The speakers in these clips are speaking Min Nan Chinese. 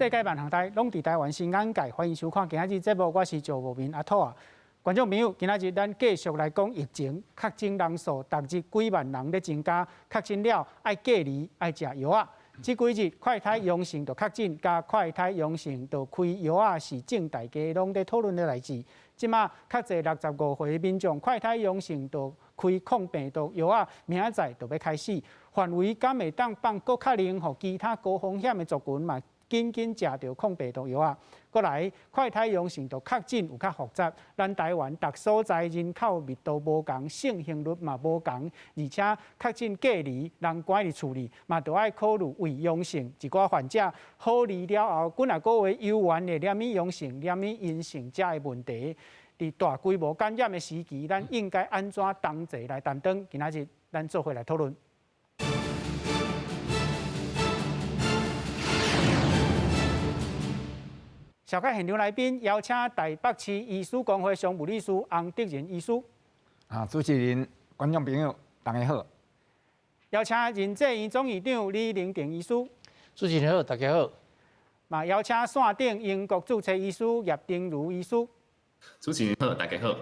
世界萬行台攏佇台灣新眼界，歡迎收看今仔日節目，我是趙無眠阿兔仔。觀眾朋友，今仔日咱繼續來講疫情，確診人數逐日幾萬人咧增加，確診了愛隔離，愛食藥仔。這幾日快篩陽性就確診，佮快篩陽性就開藥仔，是正大家攏咧討論的代誌。這馬較濟65歲民眾快篩陽性就開抗病毒藥仔，明仔載就欲開始。範圍敢會當放閣較靈，予其他高風險的族群嘛緊緊食著抗病毒藥仔。閣來快篩陽性就確診有較複雜，咱台灣逐所在人口密度無仝，盛行率嘛無仝，而且確診隔離，人關佇厝裡嘛，著愛考慮偽陽性一寡患者好離了後，幾若個月猶原會染疫陽性、染疫陰性遮的問題。佇大規模感染的時期，咱應該按怎同齊來擔當？今仔日咱做伙來討論。小開現場來賓邀請台北市醫師公會常務理事洪德仁醫師。啊，主持人、觀眾朋友，大家好。邀請仁濟醫院總院長李玲婷醫師。主持人好，大家好。嘛，邀請線頂英國註冊醫師葉丁如醫師。主持人好，大家好。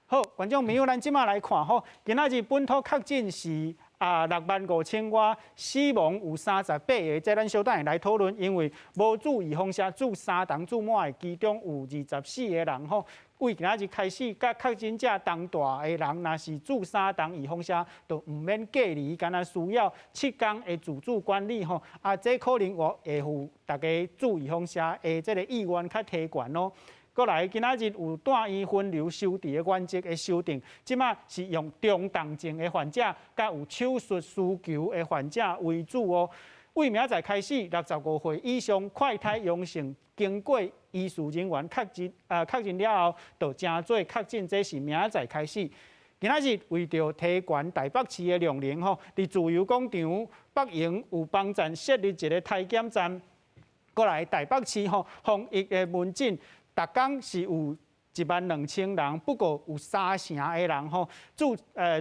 好，觀眾朋友，咱這馬來看吼，今仔日本土確診是6萬5千外，死亡有38個，這咱小等下來討論，因為無注預防射注三針注滿的，其中有24個人吼，對今仔日開始，佮確診者同蹛的人，若是注三針預防射，就毋免隔離，干焦需要7天的自主管理吼。啊，這可能會予大家注預防射的這个意願較提懸咯。閣來，今仔日有住院分流收治的原則的修訂，這馬是用中重症的患者，佮有手術需求的患者為主哦。對明仔載開始，65歲以上快篩陽性，經過醫事人員確認啊確認了後，就成做確診，這是明仔載開始。今仔日為著提懸台北市的量能吼，佇自由廣場北營有幫站設立一个篩檢站。閣來台北市吼防疫的門診。逐工是有1萬2千人，不過有三成的人吼注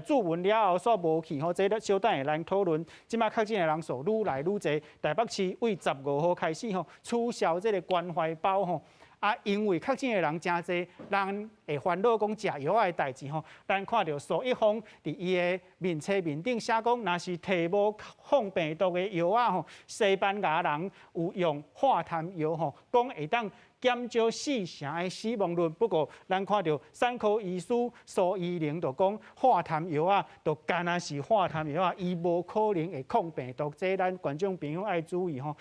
注完了後煞無去吼，這咧小等下來討論。這馬確診的人數愈來愈濟，台北市對15號開始吼取消這个關懷包吼。啊，因為確診的人誠濟，人會煩惱講食藥的代誌吼。咱看著蘇一峰佇伊的面冊面頂寫講，若是提無抗病毒的藥仔吼，西班牙人有用化痰藥吼，講會當減少四成的死亡率。不過，咱看著產科醫師蘇伊玲就講，化痰藥仔，就干焦是化痰藥仔，伊無可能會抗病毒。這咱觀眾朋友愛注意吼。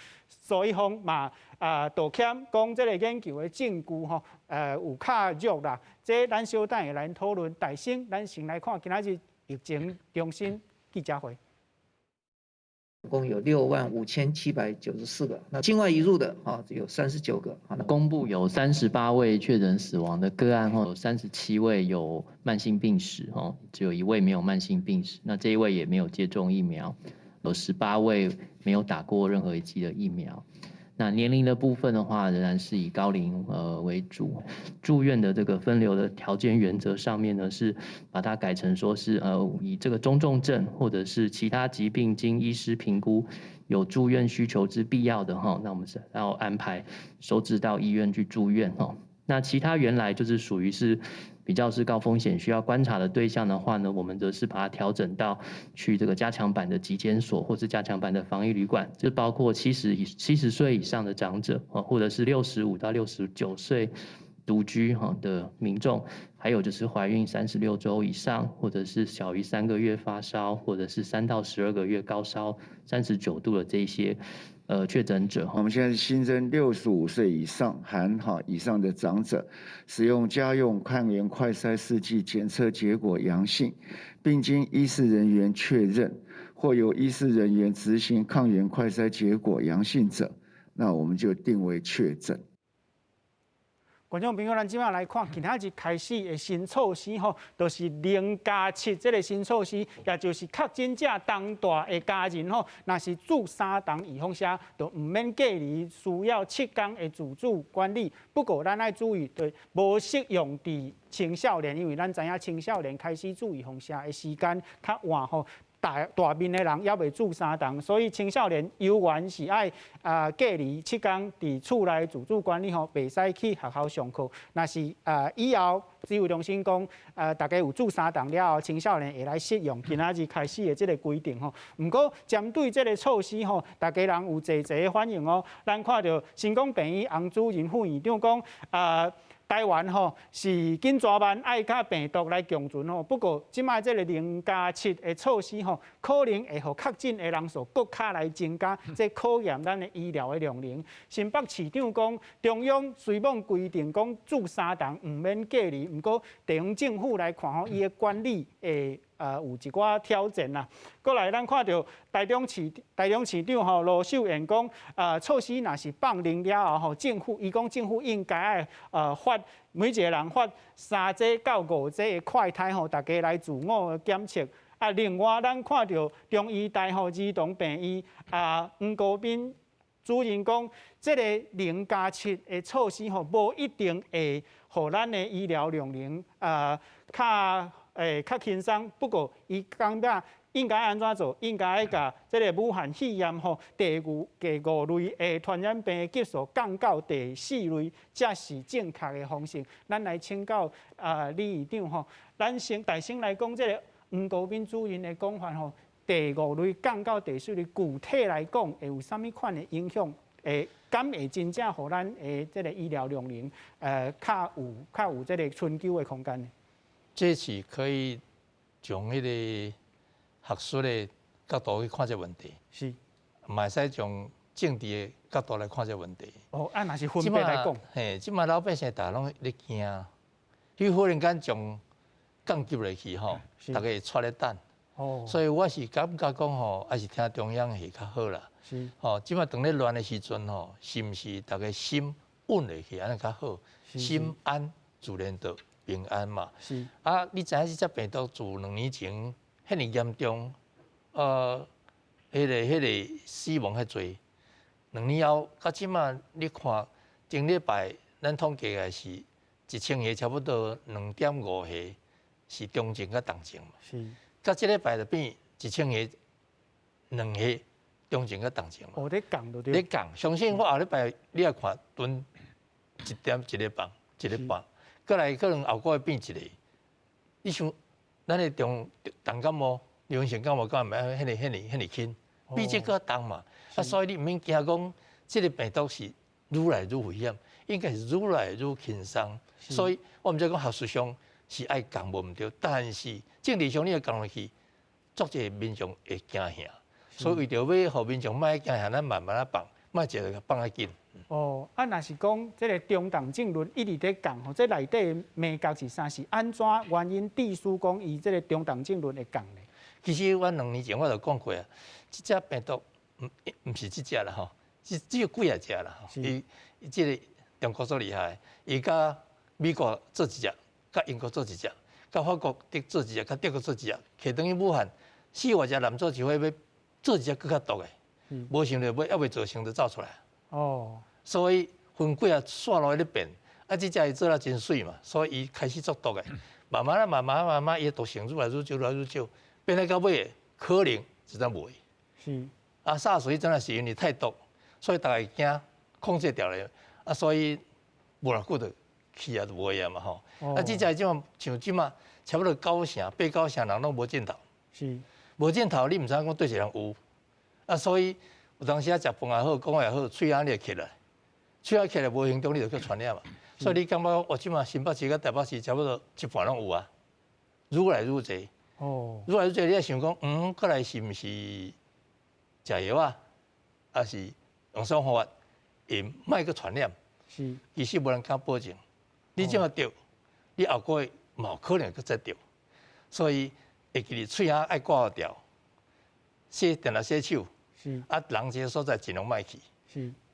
蘇一峰嘛啊道歉，講這个研究的證據吼，有較弱啦。這咱小等下來討論。大先，咱先來看今仔日疫情中心記者會。共有65,794個，那境外移入的啊有39個。公布有38位確診死亡的個案，有37位有慢性病史，只有一位沒有慢性病史。那這一位也沒有接種疫苗，有18位沒有打過任何一劑的疫苗。那年齡的部分的話，仍然是以高齡為主。住院的這個分流的條件原則上面呢，是把它改成說是以這個中重症或者是其他疾病經醫師評估有住院需求之必要的哈，那我們是要安排收治到醫院去住院哈。那其他原來就是屬於是比較是高風險需要觀察的對象的話呢，我們則是把它調整到去這個加強版的疾檢所或是加強版的防疫旅館，就包括70歲以上的長者啊，或者是65到69歲獨居哈的民眾，還有就是懷孕36週以上，或者是小於3個月發燒，或者是3到12個月高燒39度的這些確診者。我們現在新增65歲以上含哈以上的長者，使用家用抗原快篩試劑檢測結果陽性，並經醫事人員確認，或由醫事人員執行抗原快篩結果陽性者，那我們就定為確診。觀眾朋友，咱這馬來看，今仔日開始的新措施吼，就是0+7這个新措施，也就是確診者同蹛的家人吼，若是注三針預防射，就毋免隔離，需要7天的自主管理。不過，咱愛注意，對，無適用佇青少年，因為咱知影青少年開始注預防射的時間較晚吼。大大面的人猶未注三針，所以青少年猶原是愛隔離7天，佇厝內自主管理吼，袂使去學校上課。若是以後指揮中心講，大家有注三針了後，青少年會來適用今仔日開始的這個規定吼。毋過針對這個措施吼，大家人有濟濟的反應哦。咱看著新港病院洪主任副院長講，台灣吼是緊抓慢愛佮病毒來共存吼，不過這擺這個0+7的措施吼，可能會予確診的人數閣較來增加，這考驗咱的醫療的量能。新北市長講，中央雖罔規定講注三針毋免隔離，毋過地方政府來看吼，伊的管理會有一寡挑戰啦。過來，咱看著台中市長吼盧秀燕講，措施若是放寬了後吼，政府伊講政府應該愛發每一個人發三劑到五劑的快篩吼，大家來自我檢測。啊，另外咱看著中醫大吼兒童病院黃國斌主任講，這個0+7的措施吼，無一定會予咱的醫療量能較輕鬆。不過伊感覺應該按怎做？應該愛共這個武漢肺炎吼第五類的傳染病的級數降到第四類，才是正確的方式。咱來請教李院長吼，咱先大先來講這個黃國斌主任的講法吼，第五類降到第四類，具體來講會有啥物款的影響？會敢會真正予咱的這個醫療量能較有這個春秋的空間呢？這是可以從彼個學術的角度去看這個問題，嘛會使從政治的角度來看這個問題。哦，啊，若是分別來講，嘿，這擺老百姓大家攏咧驚，你忽然間將降級落去吼，大家會掣咧等。所以我是感覺講吼，還是聽中央會較好啦。吼，這擺當咧亂的時陣吼，是毋是大家心穩落去，按呢較好？心安自然就平安嘛。啊，你知影這隻病毒自2年前遐爾嚴重，彼個死亡遐濟，2年後到這擺你看，頂禮拜咱統計的是1000個，差不多2.5個是中症佮重症嘛。到這禮拜就變1000個2個中症佮重症嘛。哦，咧降就對。咧降，相信我後禮拜你也看，囤1.1個半，一個半，過來可能後個月變一個。你想，咱的重重感冒、流行性感冒敢會遐爾遐爾遐爾輕，比這閣重嘛。啊，所以你毋免驚講，這個病毒是愈來愈危險，應該是愈來愈輕鬆。所以我毋知講學術上是愛降無毋對，但是政治上你若降落去，足濟民眾會驚嚇。所以為著欲予民眾莫驚嚇，咱慢慢仔放，莫一下放較緊。哦，啊，若是講這個中重症率一直咧降吼，這內底眉角是啥？是按怎原因致使講伊這個中重症率會降呢？其實我2年前我就講過啊，這隻病毒毋是這隻啦吼，只有幾仔隻啦吼。伊伊這個中國足厲害，伊佮美國做一隻，佮英國做一隻，佮法國做一隻，佮德國做一隻，摕轉去武漢四外隻濫做一伙欲做一隻閣較毒的，無想著欲猶未做成就走出來。所以分幾仔線路咧變，啊，這隻伊做了真媠嘛，所以伊開始作毒的，慢慢啊，慢慢慢慢，伊的毒性愈來愈少，愈來愈少，變到到尾可能就真無去。啊，SARS 彼陣是因為太毒，所以大家驚控制牢咧，啊，所以無偌久就去啊，就無去啊嘛吼。啊，這隻這馬像這馬差不多九成、八九成人攏無症頭。無症頭，你毋知影講佗一個人有，啊，所以有當時啊，食飯也好，講話也好，喙罌你會起來，喙罌起來無形中你就去傳染嘛。所以你感覺我這馬新北市佮台北市差不多一半攏有啊，愈來愈濟。愈來愈濟，你也想講，過來是毋是食藥啊，還是用啥方法會莫閣傳染？其實無人敢保證。你這馬著，你後個月嘛有可能閣再著。所以會記得喙罌愛掛牢，洗定定洗手。啊，人濟所在盡量莫去。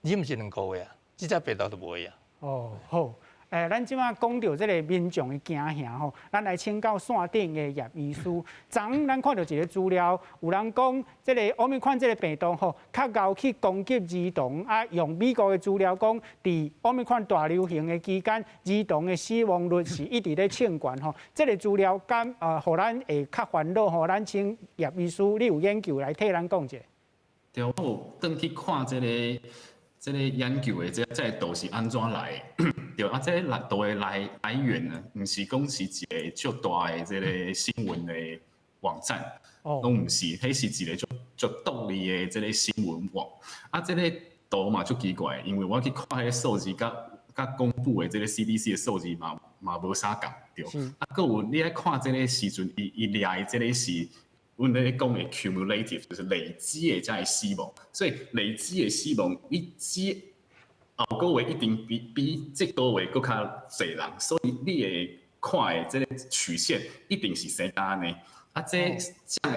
你毋是2個月啊，這隻病毒就無去啊。哦，好。咱這馬講著這个民眾的驚嚇吼，咱來請教線頂的葉醫師。昨昏咱看著一个資料，有人講這个奧密克戎這个病毒吼，較𠢕去攻擊兒童啊。用美國的資料講，佇奧密克戎大流行的期間，兒童的死亡率是一直咧衝懸吼。這个資料敢予咱會較煩惱吼？咱請葉醫師，你有研究來替咱講者。對，我有轉去看這个研究的這個圖是按怎來的？對啊，這個圖的來源呢，毋是講是一个足大的這个新聞的網站，攏毋是，彼是一个足足獨立的這个新聞網。啊，這个圖嘛足奇怪，因為我去看彼个數字，佮公布的這个 CDC 的數字嘛無啥仝，對。啊，閣有你愛看這个時陣，伊掠的這个是阮咧講的 cumulative，就是累積的這个死亡，所以累積的死亡，你這後個月一定比這個月閣較濟人，所以你會看的這个曲線一定是生按呢。啊，這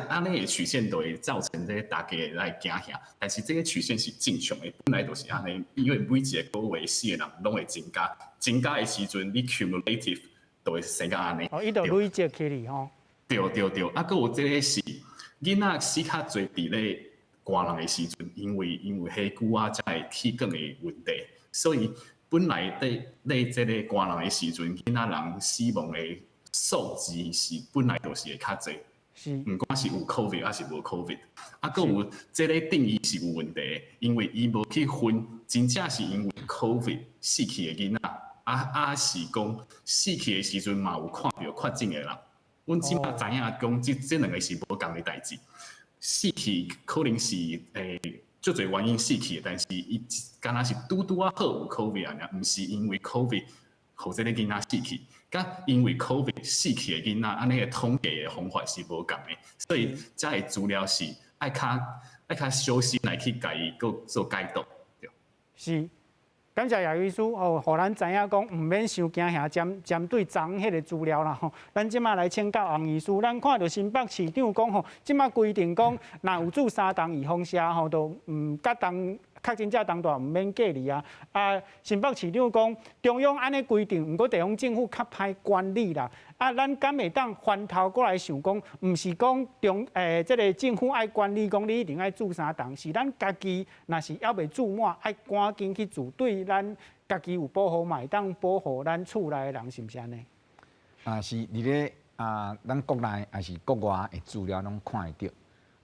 按呢的曲線就會造成這个大家來驚嚇，但是這个曲線是正常的，本來就是按呢，因為每一个月死的人攏會增加，增加的時陣你 cumulative 就會生甲按呢。哦，伊就累積起來吼。對對對，啊，閣有這个是囡仔死較濟佇咧寒人的時陣，因為火久啊，才會氣管的問題，所以本來佇咧這个寒人的時陣，囡仔人死亡的數字是本來就是會較濟。毋管是有 COVID 抑是無 COVID，啊，閣有這个定義是有問題的，因為伊無去分真正是因為 COVID 死去的囡仔，啊是講死去的時陣嘛有看著確診的人。阮這馬知影講，這兩个是無仝的代誌。死去可能是足濟原因死去的，但是伊敢若是拄拄仔好有 COVID 爾，毋是因為 COVID 予這个囡仔死去，佮因為 COVID 死去的囡仔，按呢个統計的方法是無仝的，所以這个資料是愛較小心來去共伊閣做解讀。對。是，感謝葉醫師哦，予咱知影講，毋免傷驚嚇，針對昨昏彼个資料啦吼。咱這馬來請教洪醫師，咱看著新北市長講吼，這馬規定講，若有注三針預防射吼，就毋佮當確診者同蹛毋免隔離啊。啊，新北市長講，中央按呢規定，毋過地方政府較歹管理啦。啊，咱敢會當翻頭過來想講，毋是講中這个政府愛管理，講你一定愛注三針，是咱家己若是猶未注滿，愛趕緊去注，對咱家己有保護，嘛會當保護咱厝內的人，是毋是按呢？啊，是佇咧啊，咱國內抑是國外的資料攏看會著，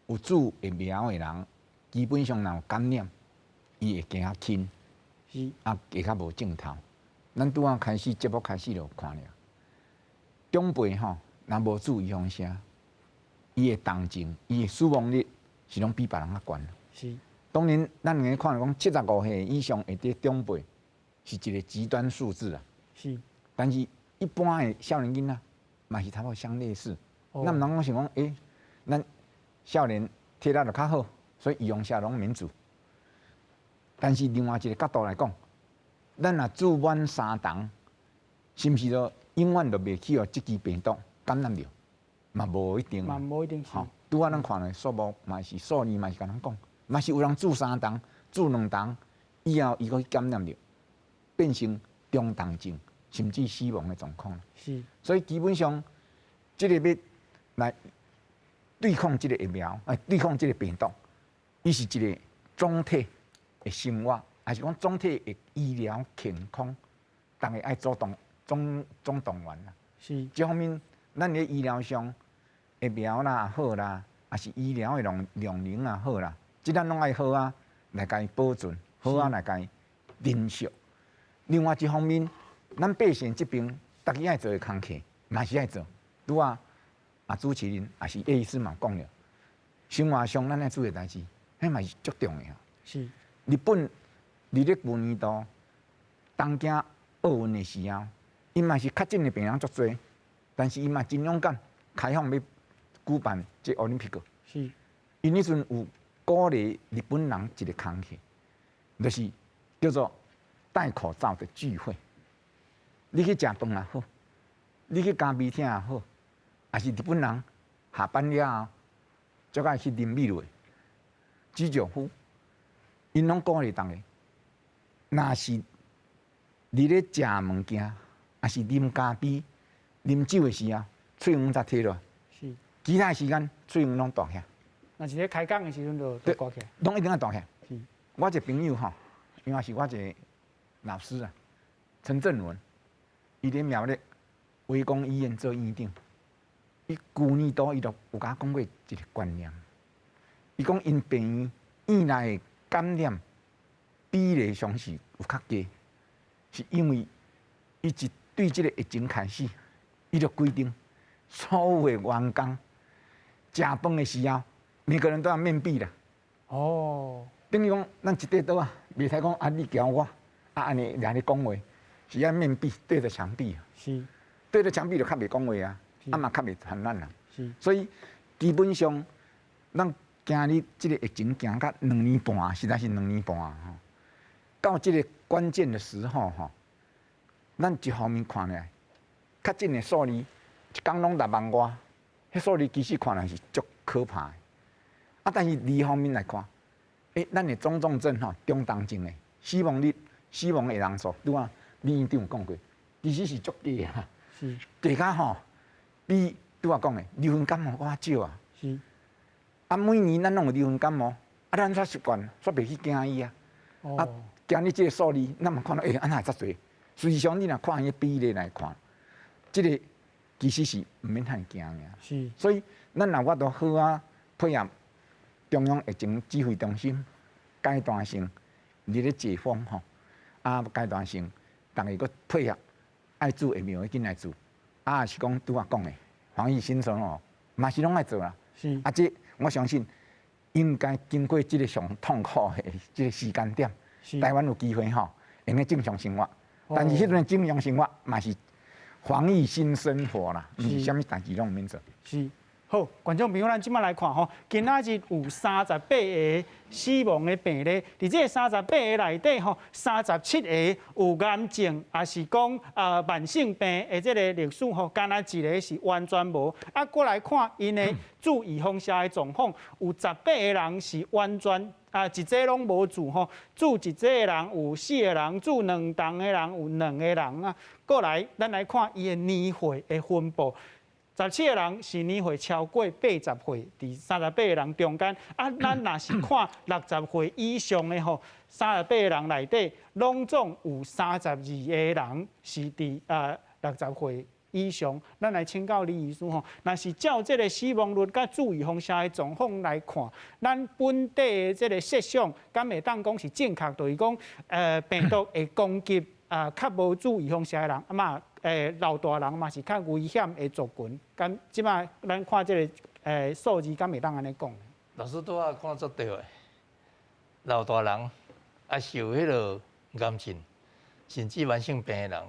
有注疫苗的人，基本上若有感染，伊會行較輕，啊，會較無症頭。咱拄仔開始節目開始就看著，長輩吼，若無注預防射，伊的重症、伊的死亡率是攏比別人較懸。當然，咱會看講75歲以上的這長輩是一个極端數字啊。但是一般的少年囡仔嘛是差不多相類似。咱毋通講想講，咱少年體力就較好，所以預防射攏免注。但是另外一个角度來講，咱若注滿三針，是毋是就永遠就袂去予這支病毒感染著？嘛無一定。嘛無一定是。吼，拄仔咱看的數目嘛是數字嘛是共咱講，嘛是有人注三針、注兩針以後，伊閣去感染著，變成中重症，甚至死亡的狀況。所以基本上，這个欲來對抗這个疫苗，對抗這个病毒，伊是一个總體的生活，抑是講總體的醫療健康，逐个愛總動總總動員啦。這方面，咱佇醫療上疫苗啦好啦，抑是醫療的量能也好啦，這咱攏愛好啊來共伊保存，好啊來共伊珍惜。另外一方面，咱百姓這邊，逐家愛做的工課，嘛是愛做。拄仔啊，主持人抑是葉醫師嘛講著，生活上咱愛做的代誌，彼嘛是足重要。日本佇咧舊年度東京奧運的時候，𪜶嘛是確診的病人足濟，但是伊嘛真勇敢，開放欲舉辦這奧林匹克。𪜶彼陣有鼓勵日本人一个工課，就是叫做戴口罩的聚會。你去食飯也好，你去咖啡廳也好，抑是日本人下班了後，足愛去啉米露，居酒屋，𪜶攏鼓勵逐个，若是佇咧食物件，抑是啉咖啡、啉酒的時候，喙癀才提落來。其他時間喙癀攏蹛起來。若是咧開講的時陣就就掛起來。攏一定愛蹛起來。我一個朋友吼，因為是我一個老師啊，陳振文，伊佇苗栗圍攻醫院做院長。伊舊年度伊就有共我講過一個觀念，伊講𪜶病院院內的感染比例上是有較低，是因為伊一對這個疫情開始，伊就規定所有的員工食飯的時候，每個人都要面壁啦。等於講，咱一塊桌仔，袂使講啊，你徛我，啊按呢掠咧講話，是愛面壁對著牆壁。對著牆壁就較袂講話啊，啊嘛較袂傳染啦。所以基本上，咱經歷這個疫情行到兩年半，實在是兩年半吼。到這個關鍵的時候吼，咱一方面看來，確診的數字一工攏6萬外，彼數字其實看來是足可怕的。啊，但是另一方面來看，咱的中重症吼、中重症的死亡率、死亡的人數，拄仔李院長有講過，其實是足低啊。低甲吼，比拄仔講的流行感冒閣較少啊。啊，每年咱攏有流行感冒，啊，咱煞習慣，煞袂去驚伊啊。啊，今日這個數字，咱嘛看到，按怎會遮濟？實際上，你若看彼比例來看，這個其實是毋免遐爾驚的。所以，咱若法度好啊，配合中央疫情指揮中心階段性佇咧解封吼，啊階段性，逐个閣配合愛注疫苗的緊來注，啊是講拄仔講的防疫新生活嘛是攏愛做啦。啊，這我相信應該經過這個上痛苦的這個時間點，台灣有機會吼，會用正常生活。但是彼陣正常生活嘛是防疫新生活啦，毋是啥物代誌攏毋免做。是。好，觀眾朋友，咱這擺來看吼，今仔日有38個死亡的病例，佇這三十八个內底吼，37個有癌症，抑是講啊慢性病的這個歷史吼，干焦一个是完全無。啊，過來看𪜶的注預防射的狀況，有18個人是完全啊一劑攏無注吼，注一劑的人有四個人，注兩針的人有兩個人啊。過來，咱來看伊的年歲的分布。17個人是年歲超過80歲，佇三十八個人中間。啊，咱若是看60歲以上的吼，三十八個人內底，攏總有32個人是佇啊六十歲以上。咱來請教李醫師吼，若是照這個死亡率佮注預防射的狀況來看，咱本地的這個設想，敢會當講是正確？就是講，病毒會攻擊啊，較無注預防射的人，啊嘛。老大人嘛是較危險的族群，敢這擺咱看這个數字，敢會當按呢講？老師拄仔講足對的，老大人啊是有彼个癌症，甚至慢性病的人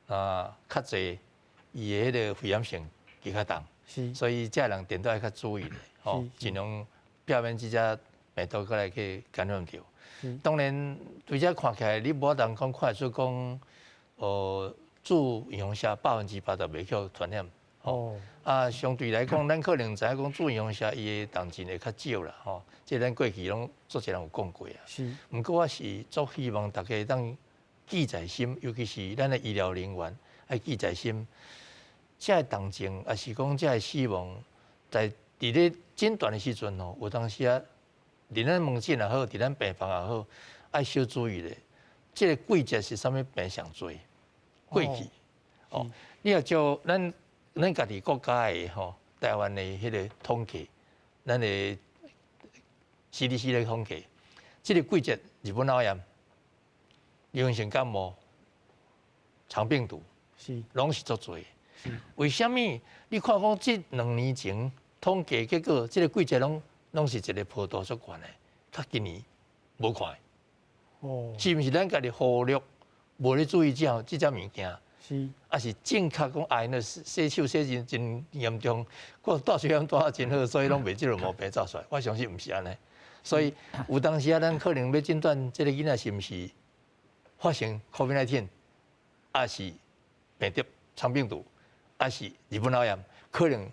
啊，較濟伊的彼个危險性較較重，所以這人定都愛較注意咧，吼，盡量避免這隻病毒閣來去感染著。當然，對這看起來，你無法度講看會出講，哦。注預防射100%就袂去傳染。哦。啊，相對來講，咱可能知影講注預防射伊的重症會較少啦，吼。這咱過去攏足濟人有講過啊。毋過我是足希望大家當記在心，尤其是咱的醫療人員愛記在心。這个重症，抑是講這个死亡，在佇咧診斷的時陣吼，有當時啊，佇咱門診也好，佇咱病房也好，愛小注意咧。這个季節是啥物病上濟？過去，哦，你若照咱家己國家的吼，台灣的彼个統計，咱的 CDC 的統計，這个季節日本腦炎、流行性感冒、腸病毒，攏是足濟。為啥物？你看講這兩年前統計結果，這个季節攏攏是一个波動足懸的，較今年無看。是毋是咱家己忽略？無咧注意這這隻物件，抑是正確講，哎，那洗手洗真真嚴重，閣帶水管帶得真好，所以攏袂這个毛病走出來。我相信毋是按呢。所以有當時啊，咱可能欲診斷這个囡仔是毋是發生 COVID-19，抑是病毒腸病毒，抑是日本腦炎，可能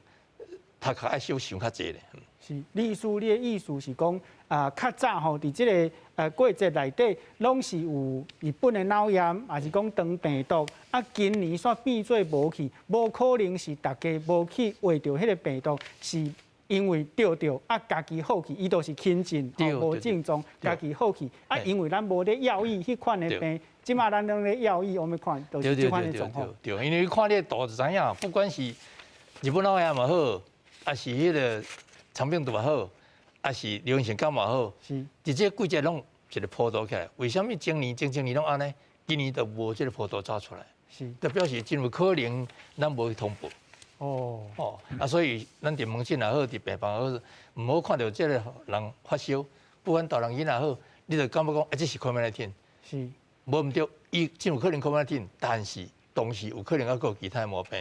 頭殼愛小想較濟咧。是，你意思，你的意思是講啊，較早吼，佇這个過節內底，攏是有日本的腦炎，抑是講腸病毒。啊，今年煞變做無去，無可能是大家無去畫著彼个病毒，是因為著著啊，家己好去，伊都是輕症，無症狀，家己好去。啊，因為咱無咧藥醫彼款的病，這馬咱攏咧藥醫，我們看都是這款的狀況。對，因為你看你的圖就知影，不管是日本腦炎嘛好，抑是彼个腸病毒也好，抑是流行性感冒好，佇這個季節攏一个波動起來。為啥物前年、前前年攏按呢？今年就無這个波動走出來，就表示真有可能咱無去通報。哦，啊，所以咱佇門診也好，佇病房也好，毋好看著這个人發燒，不管大人囡仔好，你就感覺講，啊，這是 COVID-19。無毋對，伊真有可能 COVID-19，但是同時有可能猶閣有其他的毛病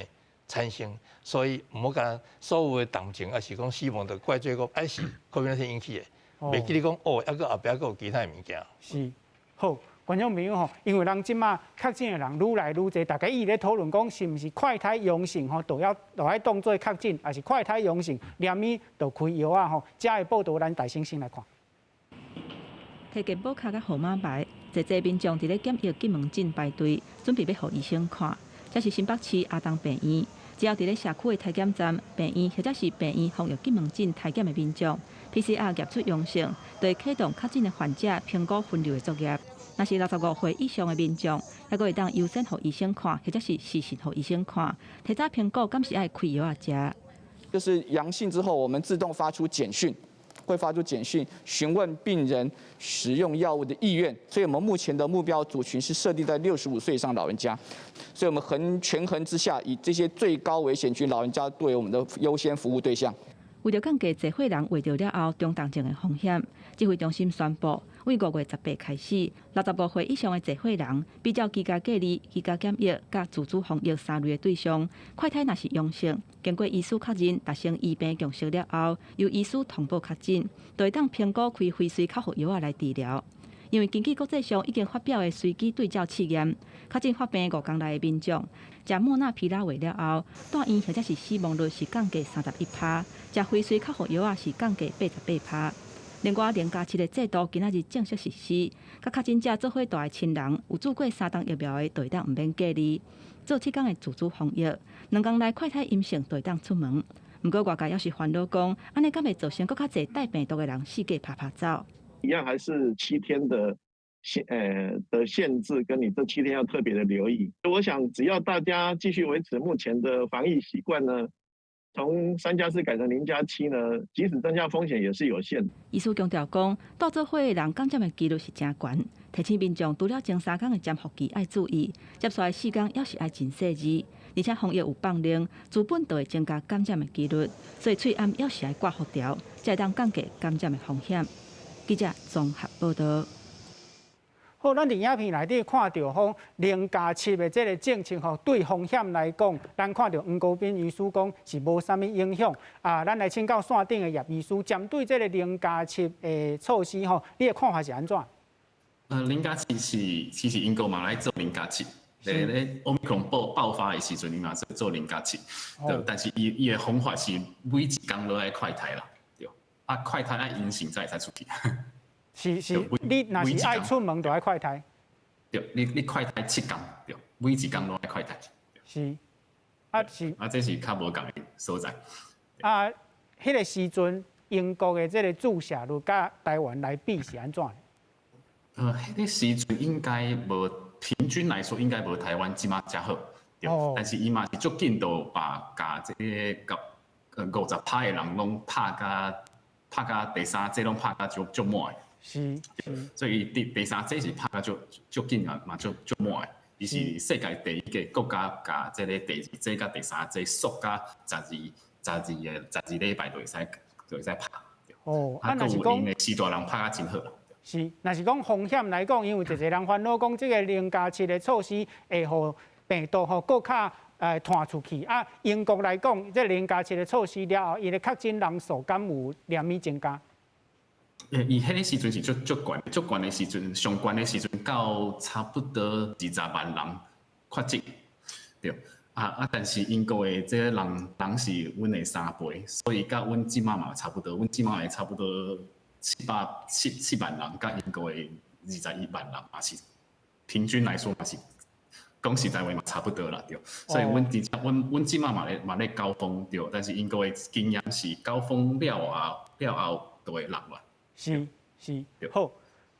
產生，所以毋好共所有的重症，抑是講死亡，就怪罪講，哎是 COVID-19 引起的，袂記得講哦，猶閣後壁閣有其他的物件。是，好，觀眾朋友吼，因為人這馬確診的人愈來愈濟，大家一直咧討論講，是毋是快篩陽性吼，都愛當做確診，抑是快篩陽性，連咪就開藥啊吼？這个報導咱大先先來看。提健保卡佮號碼牌，濟濟民眾佇咧檢疫急門診排隊，準備欲予醫生看。這是新北市阿東病院，只要佇咧社區的篩檢站、病院或者是病院防疫急門診篩檢的民眾，PCR 驗出陽性，就會啟動確診的患者評估分流的作業。若是65歲以上的民眾，猶閣會當優先予醫生看，或者是視訊予醫生看。提早評估，敢是愛開藥仔食？就是陽性之後，我們自動發出簡訊，會發出簡訊詢問病人使用藥物的意願。所以我們目前的目標族群是設定在65歲以上老人家。所以我們衡權衡之下，以這些最高危險群老人家作為我們的優先服務對象。為著降低濟歲人患著了後中重症的風險，指揮中心宣布，對5月18開始，65歲以上的濟歲人，比照居家隔離、居家檢疫佮自主防疫三類的對象，快篩若是陽性，經過醫師確認達成醫病共識了後，由醫師通報確診，就會當評估開非隨口服藥仔來治療。因為根據國際上已經發表的隨機對照試驗，確診發病5工內的民眾，食莫納皮拉韋了後，住院或者是死亡率是降低31%，食非隨口服藥仔是降低88%。另外，0+7的制度今仔日正式實施，佮確診者做伙蹛的親人有注過三針疫苗的，就會當毋免隔離，做7工的自主防疫，2工內快篩陰性就會當出門。毋過外界猶是煩惱講，按呢敢會造成閣較濟帶病毒的人四界趴趴走？一樣還是七天的限制，跟你這七天要特別的留意。我想只要大家繼續維持目前的防疫習慣呢，從3+4改成0+7呢，即使增加風險也是有限。醫師強調講，蹛做伙的人感染的幾率是誠懸，提醒民眾除了前3工的潛伏期愛注意，接下來4工猶是愛真細緻，而且防疫有放冗，資本就會增加感染的幾率，所以喙罨猶是愛掛護條，才會當降低感染的風險。記者綜合報導。好，咱佇影片內底看著講0+7的這个政策吼，對風險來講，咱看著黃國斌醫師講是無啥物影響。啊，咱來請教線頂的葉醫師，針對這个零加七的措施吼，你的看法是按怎？0+7是其實英國嘛來做零加七，咧咧奧密克戎爆發的時陣，伊嘛做0+7，對，但是伊伊的方法是每一工都愛快篩啦，對，啊，快篩愛陰性才會使出去。是是，你若是愛出門就愛快篩。對，你快篩7工，對，每一工攏愛快篩。是，啊是。啊，這是較無仝的所在。啊，彼个時陣英國的這个注射率佮台灣來比是按怎？彼个時陣應該無平均來說應該無台灣這馬遮好，對。但是伊嘛是足緊就把共這个50%的人攏拍共第三劑攏拍共足足滿的。所以第三劑是拍共足足緊啊，嘛足足滿的。伊是世界第一个國家，共這个第二劑佮第三劑縮甲12禮拜就會使拍。哦，啊，若是講的序大人拍甲真好。是，若是講風險來講，因為濟濟人煩惱講，這个零加七的措施會予病毒吼閣較傳出去。啊，英國來講，這零加七的措施了後，伊的確診人數敢有連綿增加？伊彼个時陣是足足懸，足懸的時陣，上懸的時陣到差不多20萬人確診，對。啊啊！但是英國的這个人人是阮的3倍，所以佮阮這馬嘛差不多，阮這馬會差不多七百七七萬人，佮英國的21萬人嘛是平均來說嘛是講實在話嘛差不多啦，對。所以阮佇阮阮這馬嘛咧嘛咧高峰對，但是英國的經驗是高峰了後了後就會落啦。是是，好，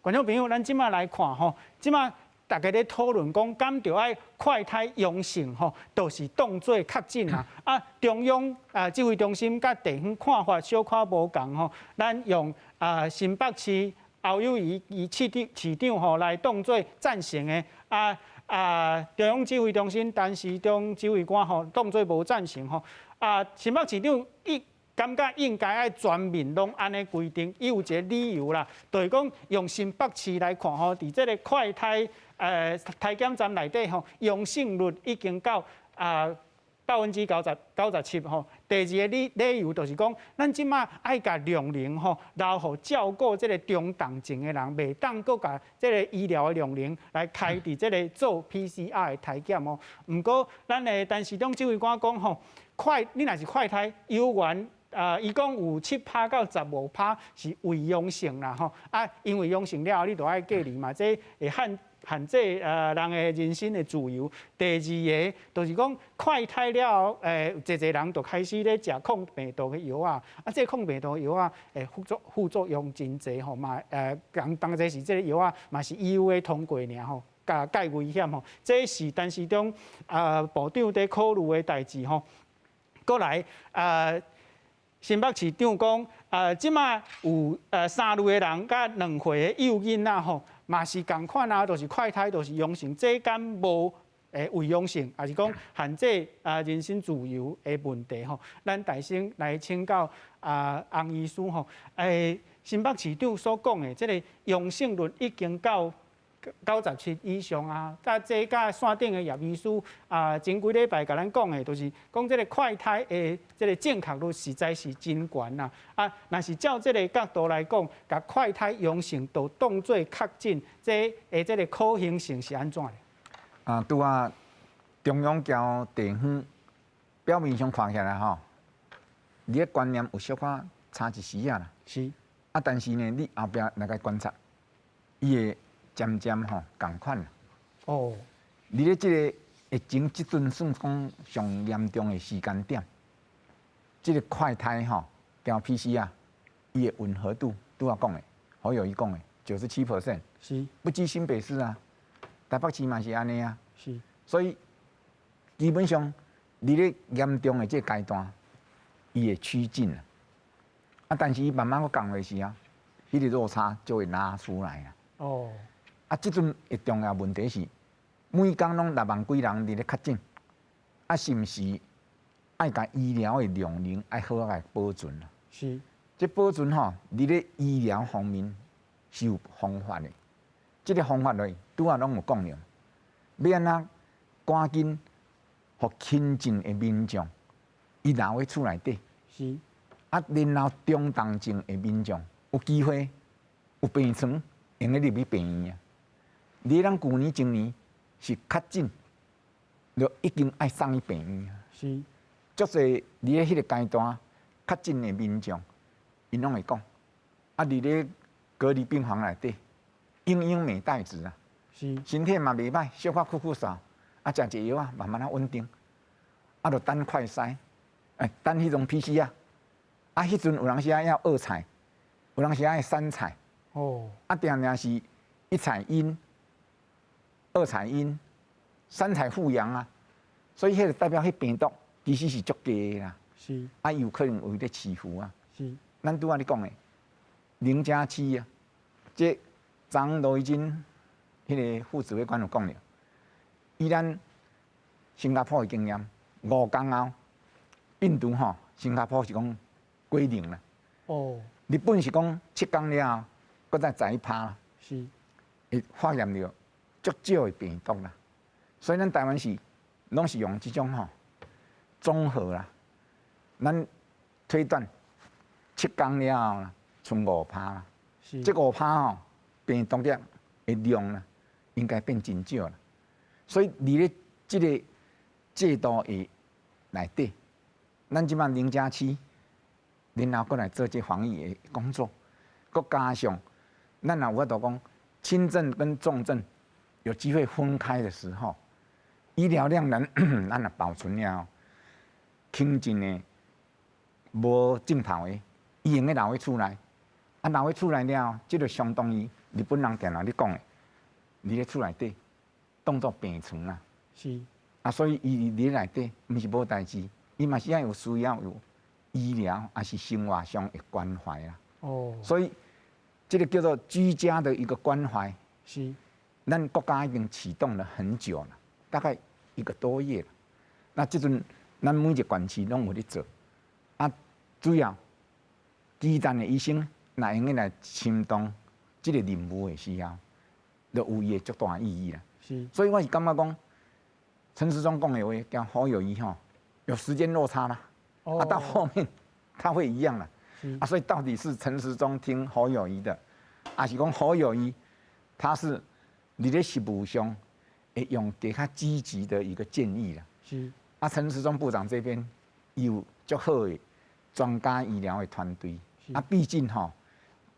觀眾朋友，咱這馬來看吼，這馬。大家咧討論講，敢著愛快篩陽性吼，就是當做確診啊！啊，中央啊指揮中心佮地方看法小可無仝吼，咱用啊新北市侯友宜伊市長市長吼來當做贊成的，啊啊中央指揮中心陳時中指揮官吼當做無贊成吼，啊新北市長伊感覺應該愛全面攏按呢規定，伊有一個理由啦，就是講用新北市來看吼，佇這個快篩篩檢站內底吼，陽性率已經到啊97%吼。第二个理理由就是講，咱這馬愛共量能吼留予照顧這个中重症的人，袂當閣共這个醫療的量能來開佇這个做 PCR 的篩檢哦。毋過，咱的陳時中指揮官講吼，快你若是快篩有緣。啊，伊講有7趴到15趴是偽陽性啦吼，啊，因為陽性了後你就愛隔離嘛，這會限限制人的人身的自由。第二个就是講快篩了後，濟濟人就開始咧食抗病毒的藥啊，啊，這抗病毒的藥啊，副作用真濟吼，嘛講當這是這个藥啊，嘛是 EUA 通過爾吼，佮蓋危險吼，這是陳時中啊部長佇考慮的代誌吼。閣來啊。新北市長講，這馬有3類的人佮2歲的幼囡仔吼，嘛是仝款啊，就是快篩，就是陽性，這敢無偽陽性，抑是講限制啊人身自由的問題吼。咱大先來請教啊洪醫師吼，新北市長所講的這个陽性率已經到97以上啊，佮這佮線頂的葉醫師啊，前幾禮拜共咱講的，就是講這个快篩的這个正確率實在是真懸啦。啊，若是照這个角度來講，共快篩陽性就當做確診，這的這个可行性是按怎？啊，拄仔中央交地方表面上看起來吼，你的觀念有小可差一絲仔啦。啊，但是呢，你後壁來共觀察，伊會漸漸吼仝款啦。佇咧這个疫情這陣算講上嚴重的時間點，這个快篩吼加 PCR，伊的吻合度拄仔講的，侯友宜講的97%，不止新北市啊，台北市嘛是按呢啊。所以基本上佇咧嚴重的這个階段，伊會趨近啦。啊，但是伊慢慢閣降落時啊，彼个落差就會拉出來啦。啊，這陣會重要問題是，每工攏6萬幾人佇咧確診，啊，是毋是愛共醫療的量能愛好好共保存啊？這保存吼，佇咧醫療方面是有方法的。這个方法落，拄仔攏有講著，欲按怎趕緊予輕症的民眾，伊留佇厝內底。啊，然後中重症的民眾有機會有病床，會用得入去病院啊。你咱舊年、前年是確診，就已經愛送去病院啊。足濟佇咧彼个階段確診的民眾，𪜶攏會講，啊，佇咧隔離病房內底，營養袂帶子啊，身體嘛袂歹，小可咳咳嗽，啊，食一藥啊，慢慢仔穩定，啊，就等快篩，等彼種 PCR，啊，彼陣有當時仔要二採，有當時愛三採，啊，定定是一採陰，二採陰，三採復陽啊，所以彼個代表彼病毒其實是足低的啦，啊，有可能有咧潛伏啊，咱拄仔咧講的0+7啊，這張羅怡蓁彼个副指揮官有講著，以咱新加坡的經驗，5工後病毒吼，新加坡是講歸零啦。日本是講7工了後，閣再11趴啦。會發現著足少的病毒啦。所以咱台灣是攏是用這種吼綜合啦，咱推斷七工了後啦，賰5趴啦。這5趴吼，病毒的量啦，應該變真少啦。所以佇咧這个制度的內底，咱這擺零加七，然後閣來做這防疫的工作，閣加上咱若有法度講輕症跟重症有機會分開的時候，醫療量能咱若保存了，輕症的無症頭的，伊會用得留佇厝內，啊留佇厝內了，這就相當於日本人定定咧講的，佇咧厝內底當做病床啦。啊，所以伊佇咧內底，毋是無代誌，伊嘛是愛有需要有醫療，抑是生活上的關懷啦。所以這個叫做居家的一個關懷。咱國家已經啟動了很久了，大概一個多月了。那這陣咱每一個縣市攏有咧做，啊，主要基層的醫生若會用來擔當這個任務的時候，就有伊的足大意義啦。所以我是感覺講，陳時中講的話佮侯友宜吼，有時間落差啦。啊，到後面他會一樣啦。啊，所以到底是陳時中聽侯友宜的，還是講侯友宜他是佇咧實務上會用給較積極的一個建議啦。啊，陳時中部長這邊有足好的專家醫療的團隊。啊，畢竟吼，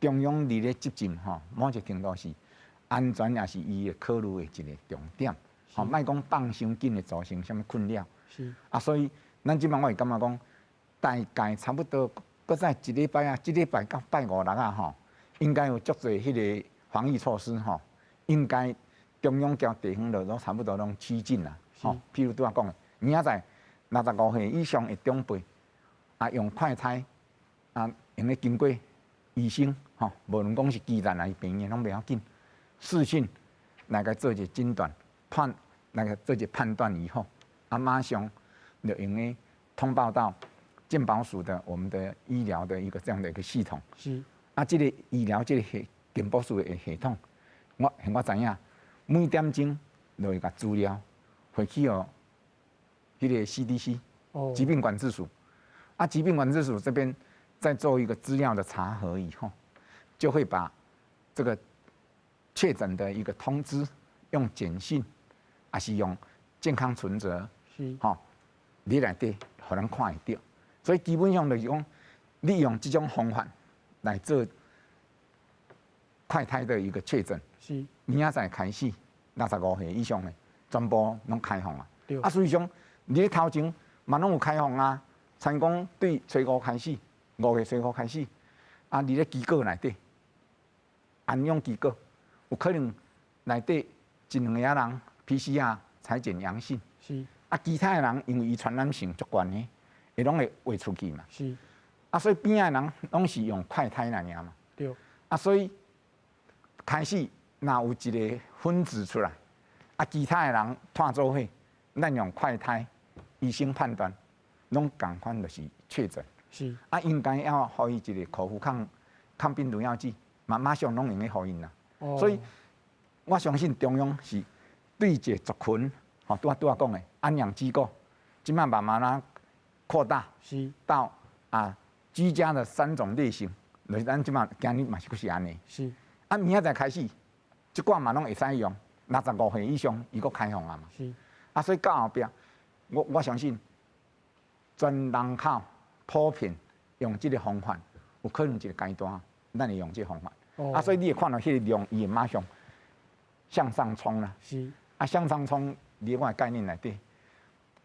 中央佇咧執政吼，某一個程度是安全也是伊的考慮的一個重點。吼，莫講放傷緊會造成啥物困擾。啊，所以咱這擺我會感覺講，大概差不多閣再一禮拜啊，這禮拜到拜五六啊吼，應該有足濟彼個防疫措施吼，應該中央佮地方就攏差不多攏趨近啦。吼，譬如拄仔講的，明仔載65歲以上的長輩啊，用快篩啊，會用得經過醫生吼，無論講是基層還是病院，攏袂要緊，視訊來共做一個診斷判，來共做一個判斷以後，啊，馬上就會用得通報到健保署的我們的醫療的一個這樣的一個系統。啊，這個醫療這個系健保署的系統，我知影，每點鐘就會共資料匯去予彼個 CDC，疾病管制署。啊，疾病管制署這邊再做一個資料的查核以後，就會把這個確診的一個通知用簡訊，還是用健康存摺，吼，佇內底予咱看會著。所以基本上就是講，利用這種方法來做快篩的一個確診。明仔載開始，65歲以上的全部攏開放啊。啊，所以講，你咧頭前嘛攏有開放啊。像講對初五開始，5月初五開始，啊，佇咧機構內底，安養機構，有可能內底一兩個人 PCR 採檢陽性。啊，其他的人因為伊傳染性足懸的，會攏會畫出去嘛。啊，所以邊仔的人攏是用快篩來爾嘛。啊，所以開始若有一個分子出來，啊，其他的人湠做伙，咱用快篩，醫生判斷，攏仝款就是確診。啊，應該要予伊一個口服抗病毒藥劑，嘛馬上攏會用得予𪜶啦。所以我相信中央是對一個族群，吼，拄仔拄仔講的安養機構，這擺慢慢仔擴大，到啊居家的三種類型，就是咱這擺今日嘛是閣是按呢。啊，明仔載開始，這寡嘛攏會使用，65歲以上伊閣開放啊嘛。啊，所以到後壁，我相信全人口普遍用這個方法，有可能一個階段，咱會用這個方法。啊，所以你會看到彼個量，伊會馬上向上衝啦。啊，向上衝，佇我的概念內底，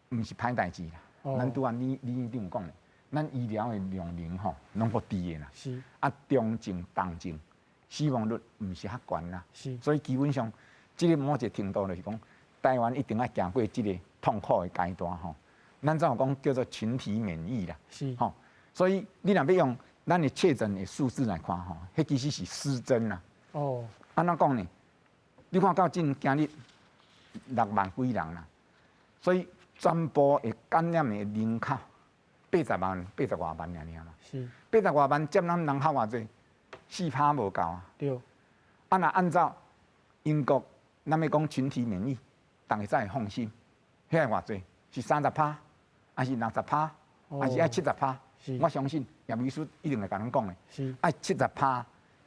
毋是歹代誌啦。咱拄仔李院長講的，咱醫療的量能吼，攏閣低的啦。啊，中症、重症死亡率毋是較懸啦。所以基本上，這個某一個程度就是講，台灣一定愛行過這個痛苦的階段吼。咱怎有講叫做群體免疫啦。吼，所以你若欲用咱的確診的數字來看吼，彼其實是失真啦。按怎講呢？你看到今今日6萬幾人啦，所以全部會感染的人口80萬、80外萬爾爾嘛。80外萬佔咱人口偌濟？4趴無夠啊。啊，若按照英國，咱欲講群體免疫，逐家才會放心。彼個偌濟？是30趴，還是60趴，還是愛70趴？我相信葉醫師一定會共咱講的。愛70趴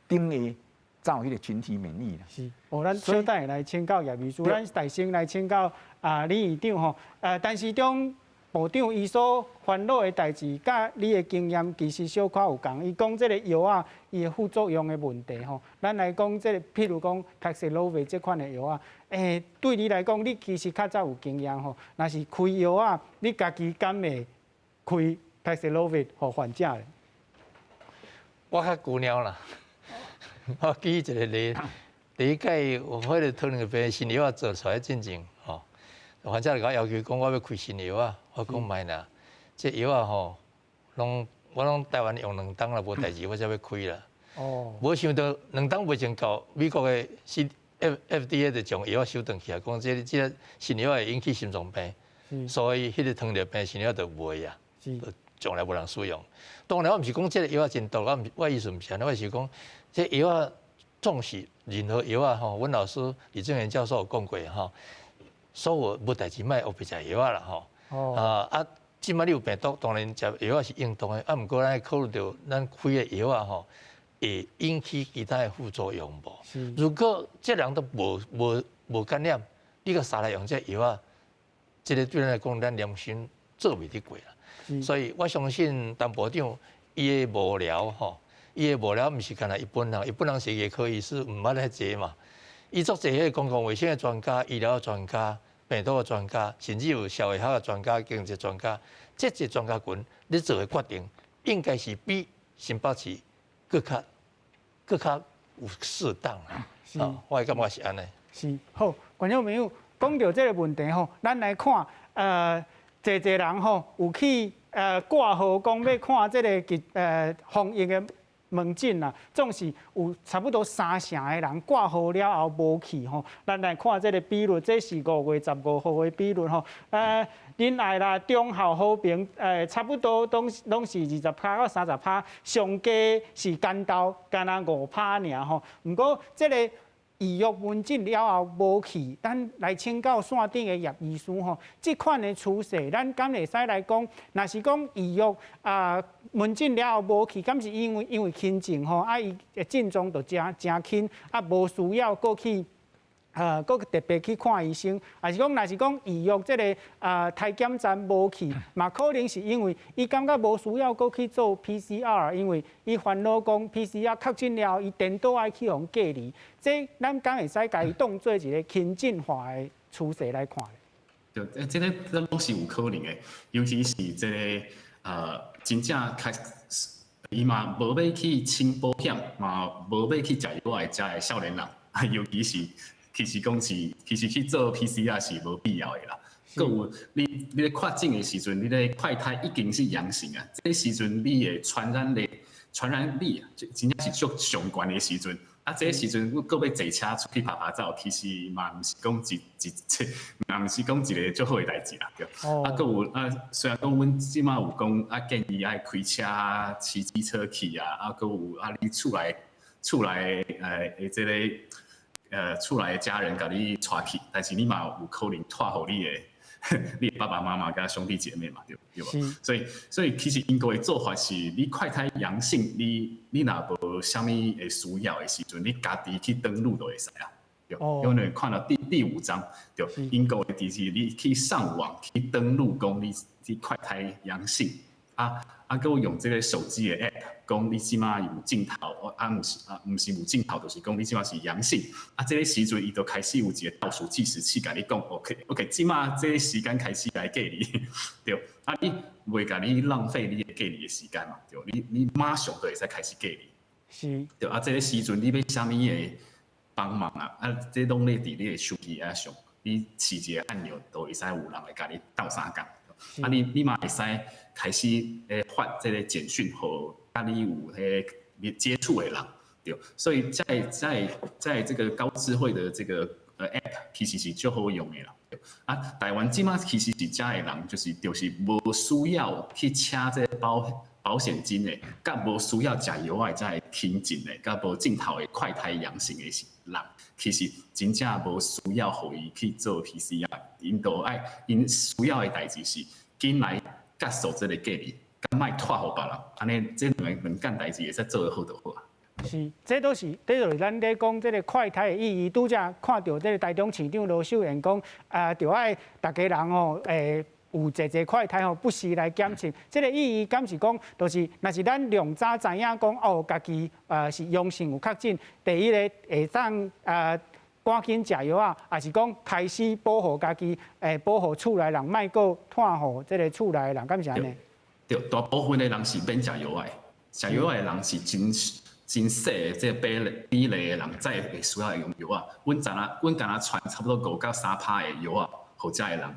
頂下走彼个群體免疫啦。是，哦，咱小等下來請教葉醫師，咱大先來請教啊李院長吼。陳時中部長伊所煩惱的代誌，佮你的經驗其實小可有仝。伊講這个藥仔伊的副作用的問題吼，咱來講這个，譬如講 Paxlovid 這款的藥仔，對你來講，你其實較早有經驗吼。若是開藥仔，你家己敢會開 Paxlovid 予患者咧？我較久了啦。我記一個例，第一擺我彼个糖尿病新藥仔做出來進前吼，患者就共我要求講我欲開新藥仔，我講莫啦，這藥仔吼，攏我攏台灣用兩冬啦，無代誌，我才欲開啦。無想到兩冬未前到，美國的 FDA 就將藥仔收轉去啊，講這這新藥仔會引起心臟病，所以彼个糖尿病新藥就袂啊，從來無人使用。當然我毋是講這個藥仔真毒，我毋我意思毋是按呢，我是講這藥仔總是任何藥仔吼，阮老師李正元教授有講過吼，所有無代誌莫烏白食藥仔啦吼。啊，這擺你有病毒，當然食藥仔是應當的，啊，毋過咱考慮著咱開的藥仔吼，會引起其他的副作用無？如果這人都無無無感染，你閣捎來用這藥仔，這個對咱來講，咱良心做袂得過啦。所以我相信陳部長伊的幕僚吼，伊的幕僚毋是干焦一般人，一般人是牙科醫師，毋捌遐濟嘛。伊足濟彼個公共衛生的專家、醫療的專家、病毒的專家，甚至有社會學的專家、經濟專家，這濟專家群咧做的決定，應該是比新北市閣較閣較有適當啦。啊，我的感覺是按呢。是，好，觀眾朋友講著這個問題吼，咱來看，濟濟人吼有去掛號講欲看這个疾防疫的門診啦，總是有差不多三成的人掛號了後無去吼。咱來看這个比率，這是5月15號的比率吼。仁愛啦、忠孝和平，差不多攏攏是20趴到30趴，上低是關渡，干焦5趴爾吼。毋過這个預約門診了後無去，咱來請教線頂的葉醫師吼，這款的趨勢，咱敢會使來講，若是講預約啊門診了後無去，敢是因為因為輕症吼，啊伊的症狀就誠誠輕，啊無需要閣去。閣特別去看醫生，還是講，若是講預約這个篩檢站無去，嘛可能是因為伊感覺無需要閣去做 PCR，因為伊煩惱講 PCR 確診了後，伊顛倒愛去予隔離，這咱敢會使共伊當做一個輕症化的趨勢來看？對，這个這攏是有可能的，尤其是這个真正開始伊嘛無欲去請保險，嘛無欲去食藥的遮的少年人，尤其是。其實講是，其實去做 PCR 是無必要的啦。閣有你你咧確診的時陣，你咧快篩已經是陽性啊，這個時陣你的傳染力、傳染力啊，真正是足上懸的時陣。啊，這個時陣閣欲坐車出去趴趴走，其實嘛毋是講一一這，嘛毋是講一个足好的代誌啦。對。啊，閣有啊，雖然講阮這馬有講啊，建議愛開車、騎機車去啊，啊，閣有啊，你厝內厝內這个。厝內的家人共你帶去，但是你嘛有可能帶予你的你的爸爸媽媽佮兄弟姐妹嘛，對對無？所以所以其實英國的做法是，你快篩陽性，你你若無啥物會需要的時陣，你家己去登錄就會使啊。對，因為看到第第五章，對，英國的就是你去上網去登錄，講你你快篩陽性，啊啊，閣用這个手機的 app，講你這馬有症頭，啊毋是啊毋是有症頭，就是講你這馬是陽性，啊這个時陣伊就開始有一個倒數計時器，共你講，OK OK，這馬這个時間開始來隔離，對，啊你袂共你浪費你的隔離的時間嘛，對，你你馬上就會使開始隔離，對，啊這个時陣你欲啥物的幫忙啊，啊這攏咧佇你的手機仔上，你揤一个按鈕都會使有人來共你鬥相共。啊你你嘛會使開始咧發這个簡訊予佮你有彼個接觸的人，對，所以在在在這個高智慧的這個app 其實是足好用的啦。啊，台灣這馬其實是遮的人，就是就是無需要去請這個保保險金的，佮無需要食藥的遮的輕症的，佮無症頭的快篩陽性的人，其實真正無需要予伊去做 PCR，𪜶都愛𪜶需要的代誌是緊來結束這个隔離，佮莫帶予別人，按呢這兩个兩件代誌會使做得好就好啊。是，這都是，這就是咱咧講這个快篩的意義。拄才看著這个台中市長羅秀燕講，啊，著愛逐家人吼，有濟濟快篩吼，不時來檢測。這个意義敢是講，就是若是咱量早知影講，哦，家己是陽性有確診，第一个會當趕緊食藥仔，抑是講開始保護家己，保護厝內人，莫閣傳予這个厝內的人，敢是按呢？對，大部分的人是免食藥的，食藥的人是真真細的這个比例的人，才會需要用藥仔。阮敢若傳差不多5到3趴的藥仔，予遮的人爾，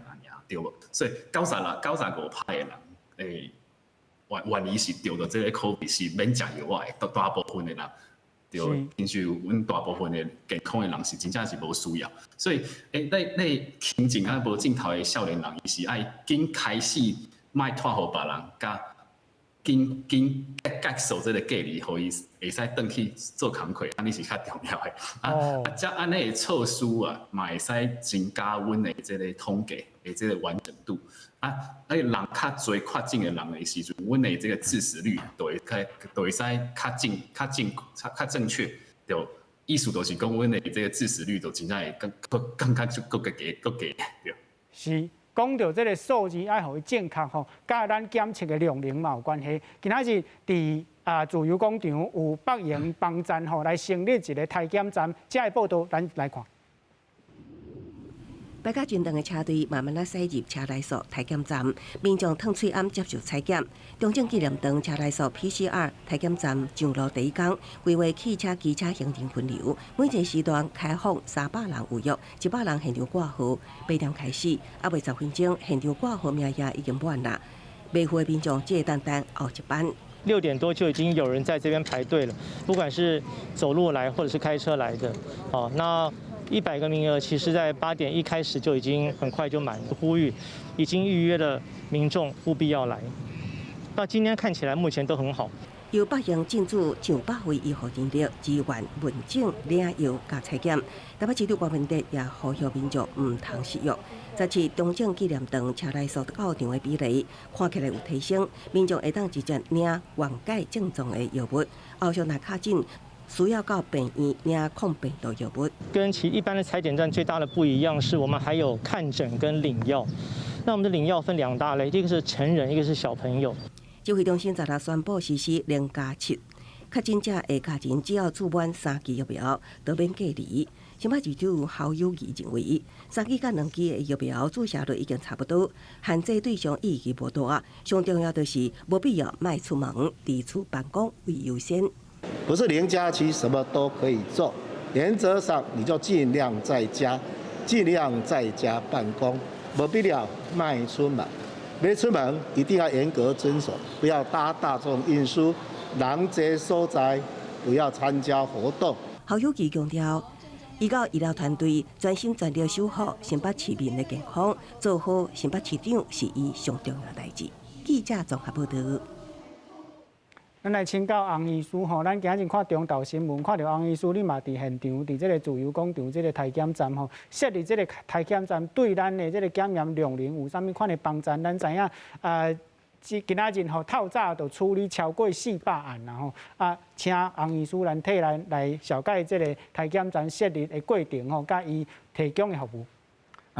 對無？所以95%的人，願意是著著這个 COVID 是免食藥仔的，大部分的人。對，親像阮大部分的健康的人是真正是無需要，所以你輕症啊無症頭的少年人，伊是愛緊開始莫傳予別人，佮緊緊結束這个隔離，予伊會使轉去做工課，按呢是較重要的。啊，才按呢的措施啊，嘛會使增加阮的這个統計的這个完整度。啊，人較濟確診的人的時陣，阮的這个致死率就會使較正、較正、較正確。就意思就是講，阮的這个致死率就真正會更更較閣閣低、閣低。對。是，講著這个數字愛予伊正確吼，佮咱檢測的量能嘛有關係。今仔日佇自由廣場有北榮幫站吼來成立一个篩檢站，這个報道咱來看。排甲真長的車隊慢慢仔駛入車來素篩檢站，民眾褪喙罨接受採檢。中正紀念堂車來素 PCR 篩檢站上路第一工，規劃汽車、機車行人分流，每一個時段開放300人預約，100人現場掛號。8點開始，猶未10分鐘，現場掛號名額已經滿啦。袂赴的民眾只會當等後一班。 6點多就已經有人在這邊排隊了，不管是走路來或者是開車來的，哦，那100個名額，其實在8點一開始就已經很快就滿。呼籲已經預約的民眾務必要來。那今天看起來目前都很好。由北榮進駐上百位醫護人力支援問診、領藥佮採檢。台北市長柯文哲也呼籲民眾毋通失約。這次中正紀念堂車來素到場的比例看起來有提升，民眾會當直接領緩解症狀的藥物，後續若確診，需要到病院領抗病毒藥物。跟其一般的採檢站最大的不一樣，是我們還有看診跟領藥。那我們的領藥分兩大類，一個是成人，一個是小朋友。指揮中心昨日宣布實施0+7，確診者的家人只要注滿三劑疫苗，就免隔離。新北市長侯友宜認為，三劑佮兩劑的疫苗注射率已經差不多，限制對象意義無大。上重要就是無必要莫出門，佇厝辦公為優先。不是0+7什麼都可以做，原則上你就盡量在家，盡量在家辦公，無必要莫出門。欲出門一定要嚴格遵守，不要搭大眾運輸，人濟所在不要參加活動。侯友宜強調，伊佮醫療團隊全心全力守護新北市民的健康，做好新北市長是伊上重要代誌。記者綜合報導。咱來請教洪醫師吼，咱今日看中晝新聞，看著洪醫師你嘛佇現場，佇這个自由廣場這个篩檢站吼，設立這个篩檢站對咱的這个檢驗量能有啥物款的幫助？咱知影啊，今仔日吼透早就處理超過400案啦吼，啊，請洪醫師咱替咱來紹介這个篩檢站設立的過程吼，佮伊提供的服務。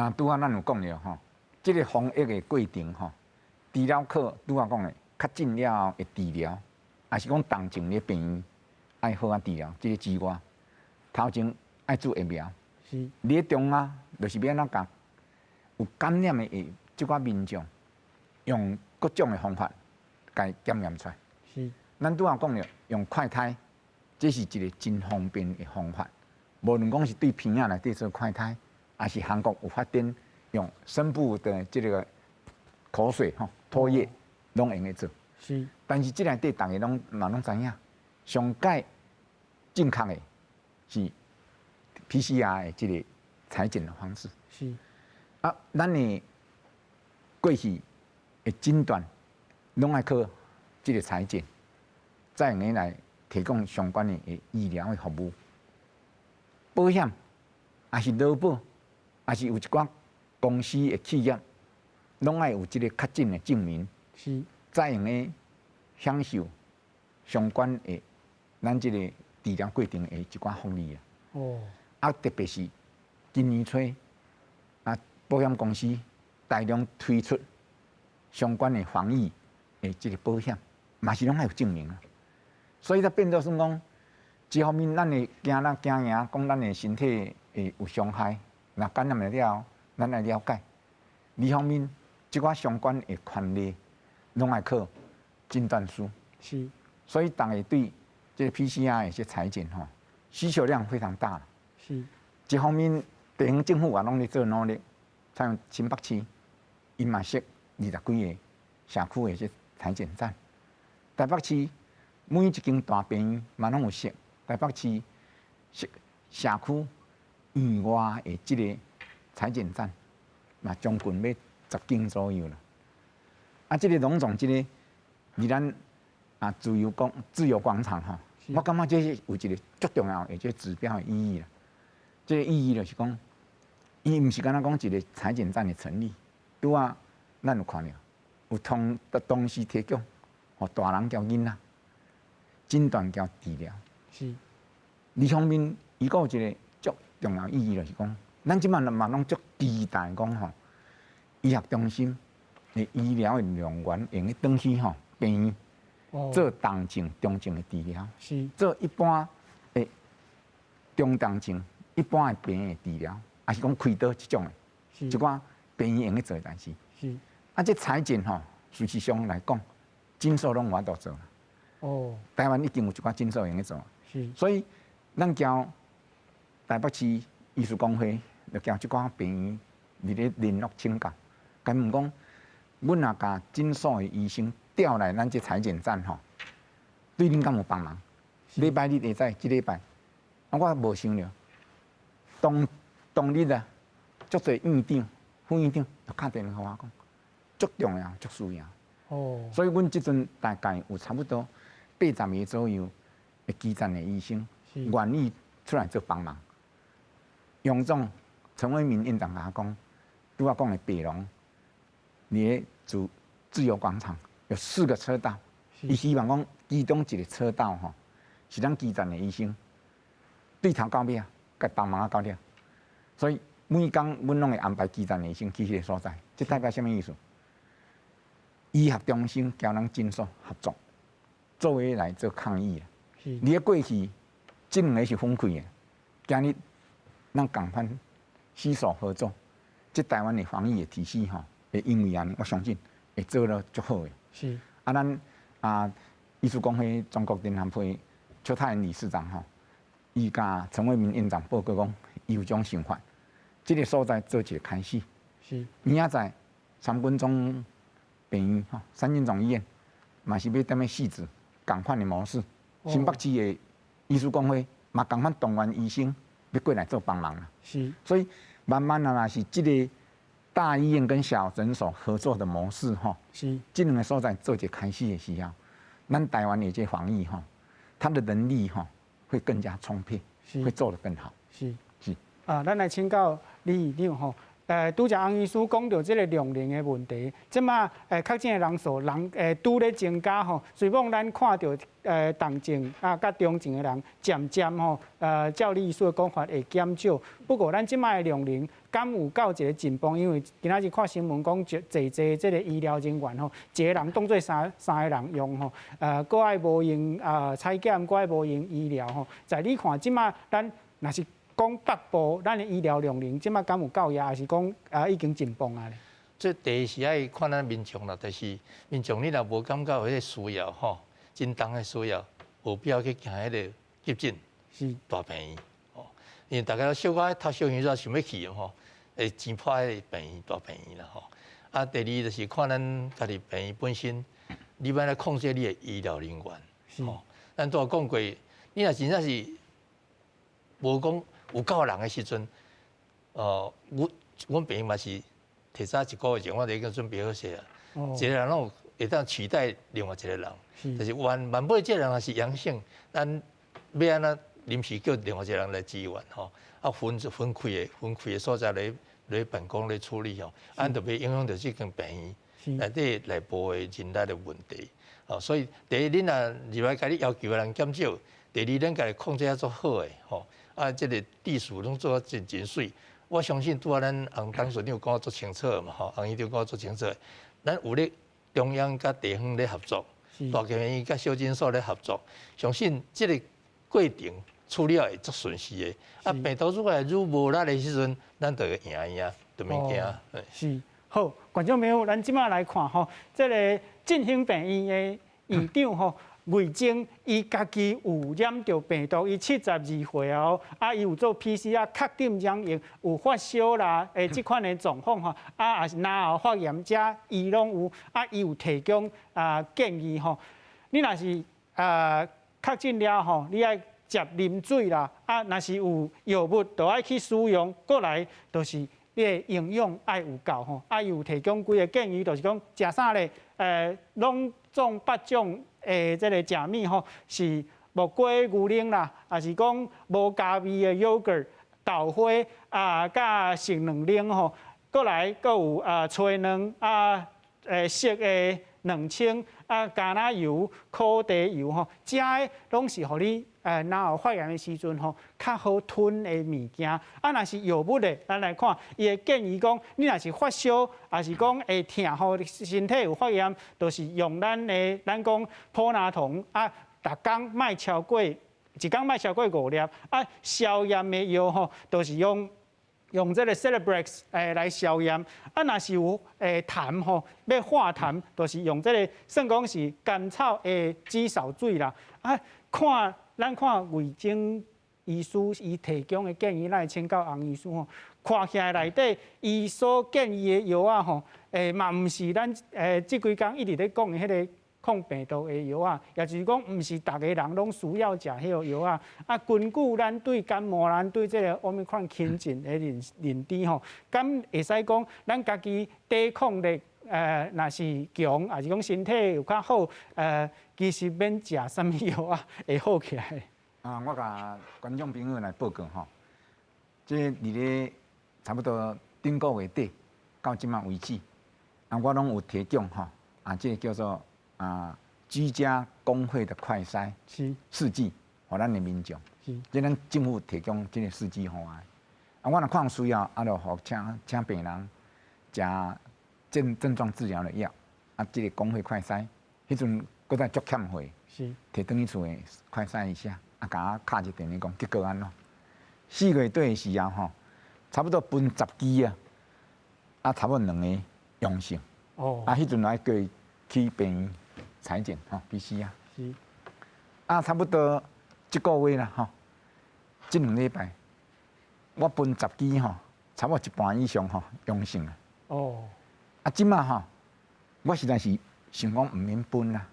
啊，拄仔咱有講著吼，這个防疫的過程吼，除了靠拄仔講的確診了後的治療。抑是講重症的病院愛好仔治療，這个之外，頭前愛注疫苗。佇咧中啊，就是欲按怎共有感染的這寡民眾，用各種的方法共檢驗出來。咱拄仔講著，用快篩，這是一个真方便的方法。無論講是對鼻仔內底做快篩，抑是韓國有發展用深部的這个口水吼唾液，攏會用得做。但是這內底逐家攏嘛攏知影，上蓋正確的是 PCR 的這个採檢的方式。啊，咱的過去的診斷攏愛靠這个採檢，才會用來提供相關的醫療的服務。保險，抑是勞保，抑是有一寡公司的企業，攏愛有這个確診的證明。才會用得享受相關的咱這个治療過程的一寡福利啊。啊，特別是今年初啊，保險公司大量推出相關的防疫的這個保險，嘛是攏愛有證明啊。所以才變做算講，這方面咱會驚咱驚驚，講咱的身體會有傷害，若感染了了後，咱愛了解。二方面，這寡相關的權利，攏愛靠診斷書。所以，逐家對這個 PCR 的這採檢吼，需求量非常大。這方面，地方政府也攏咧做努力，像新北市，伊嘛設20幾個社區的這採檢站。台北市每一間大病院嘛攏有設，台北市設社區院外的這個採檢站，嘛將近欲10間左右啦。啊，這個攏總這個，佇咱啊自由廣場吼，我感覺這是有一個足重要的這個指標的意義啦。這個意義就是講，伊毋是干焦講一個採檢站的成立，拄仔咱有看著，有同時提供，予大人佮囡仔診斷佮治療。二方面，伊閣有一個足重要意義，就是講，咱這擺嘛攏足期待講吼，醫學中心的醫療的人員會用得轉去吼病院做重症、中症的治療，做一般的中重症、一般的病的治療，抑是講開刀這種的，一寡病院會用得做的代誌。啊，這採檢吼，事實上來講，診所攏有法度做啦。台灣已經有一寡診所會用得做。所以，咱交台北市醫師公會，就交這寡病院佇咧聯絡請教，共問講，阮若共診所的醫生調來咱這採檢站吼，對恁敢有幫忙？禮拜日會使，這禮拜，啊，我無想著，當當日啊，足濟院長、副院長就敲電話予我講，足重要、足需要。所以阮這陣大概有差不多80個左右的基層的醫生願意出來做幫忙。楊總陳為民院長共我講，拄仔講的白龍，佇咧自由廣場有四個車道，伊希望講其中一個車道吼，是咱基層的醫生對頭到尾啊，共幫忙到了。所以每工阮攏會安排基層的醫生去彼個所在，這代表啥物意思？醫學中心佮咱診所合作，做伙來做抗疫啊。佇咧過去，這兩个是分開的，今日咱仝款攜手合作，這台灣的防疫的體系吼，會因為按呢，我相信會做得足好的。啊，咱啊，醫師公會全國聯合會邱泰源理事長吼，伊共陳為民院長報告講，伊有這種想法，這個所在做一個開始。明仔載三軍總病院吼，三軍總醫院嘛是欲踮咧汐止仝款的模式。新北市的醫師公會嘛仝款動員醫生欲過來做幫忙啦。所以慢慢啊，若是這個大醫院跟小診所合作的模式吼，這兩個所在做一個開始的時候，咱台灣的這防疫吼，它的能力吼會更加充沛，會做得更好。啊，咱來請教李院長吼。拄才翁醫師講著這个量能的問題，這馬確診的人數人拄咧增加吼，雖罔咱看著重症啊佮中症的人漸漸吼，照李醫師的講法會減少。不過咱這馬的量能敢有到一个緊繃？因為今仔日看新聞講，濟濟這个醫療人員吼，一个人當做三個人用吼，閣愛無閒啊採檢，閣愛無閒醫療吼。在你看，這馬咱若是講北部，咱的醫療量能這馬敢有夠抑，抑是講啊已經緊繃啊咧？這第一是愛看咱民眾啦，就是民眾你若無感覺有彼個需要吼，真重的需要，無必要去行彼个急診大病院吼，因為大家小可頭小耳想欲去吼，會錢破彼个病院大病院啦吼。啊，第二就是看咱家己病院本身，你欲按怎控制你的醫療人員吼。咱拄仔講過，你若真正是無講有夠人的時陣，阮病院嘛是提早一個月前，我就已經準備好勢啊。一個人攏有會當取代另外一個人，就是萬萬尾這個人若是陽性，咱欲按怎臨時叫另外一個人來支援吼，啊分開的所在來辦公來處理吼，按就袂影響著這間病院內底內部的人力的問題。哦，所以第一，恁若入來共你要求的人減少，第二，咱家己控制啊足好的吼，啊，這个秩序攏做啊真真媠。我相信拄仔咱洪董事長講啊足清楚的嘛吼，洪醫長講啊足清楚的。咱有咧中央佮地方咧合作，大醫院佮小診所咧合作，相信這个過程處理會足順勢的。啊，病毒愈來愈無力的時陣，咱就會贏伊啊，就免驚。是，好，觀眾朋友，咱這馬來看吼，這个振興病院的院長吼。魏征伊家己有染著病毒，伊72歲哦，啊，伊有做 PCR 確診陽性，有發燒啦，這款的狀況吼，啊，也是咽喉發炎，遮伊攏有，啊，伊有提供啊建議吼，你若是啊確診了吼，你愛食啉水啦，啊，若是有藥物，就愛去使用，過來就是你的營養愛有夠吼，啊，伊有提供幾个建議，就是講食啥咧，攏總八種。這个食物吼是木瓜牛奶啦，抑是講無加味的 yogurt、豆花啊，佮熟卵奶吼，閣來閣有啊炊卵啊，熟的卵清啊，橄欖油、苦茶油吼，這个攏是予你咽喉發炎的時陣吼，較好吞的物件。啊，若是藥物的，咱來看，伊會建議講，你若是發燒，抑是講會疼吼，身體有發炎，就是用咱的咱講普拿疼啊，逐工莫超過一工莫超過五粒。啊，消炎的藥吼，就是用這个 Celebrex 來消炎。啊，若是有痰吼，欲化痰，就是用這个算講是甘草的紫掃水啦。啊，看。咱看魏征醫師伊提供的建議，咱會請教洪醫師吼。看起來內底伊所建議的藥仔吼，嘛毋是咱這幾工一直咧講的彼个抗病毒的藥仔，也就是講毋是逐个人攏需要食彼个藥仔。啊，根據咱對感冒、咱對這个 Omicron 輕症的認知吼，敢會使講咱家己抵抗力若是強，抑是講身體有較好，其實免食啥物藥仔會好起來。啊，我共觀眾朋友來報告吼，這佇咧差不多頂個月底到這馬為止，啊，我攏有提供吼，啊，這个叫做啊居家公費的快篩試劑，予咱的民眾，這咱政府提供這个試劑予我。啊，我若看有需要，啊，就予請請病人食症狀治療的藥，啊，這个公費快篩，彼陣閣再足欠貨，提轉去厝的快篩一下，啊，共我敲一個電話講結果按怎？4月底的時候吼，差不多分10支啊，啊，差不多兩個陽性。啊，彼陣來叫伊去病院採檢吼，PCR。啊，差不多這個月啦吼，這兩禮拜，我分10支吼，差不多一半以上吼陽性啊。啊，這馬吼，我實在是想講毋免分啦，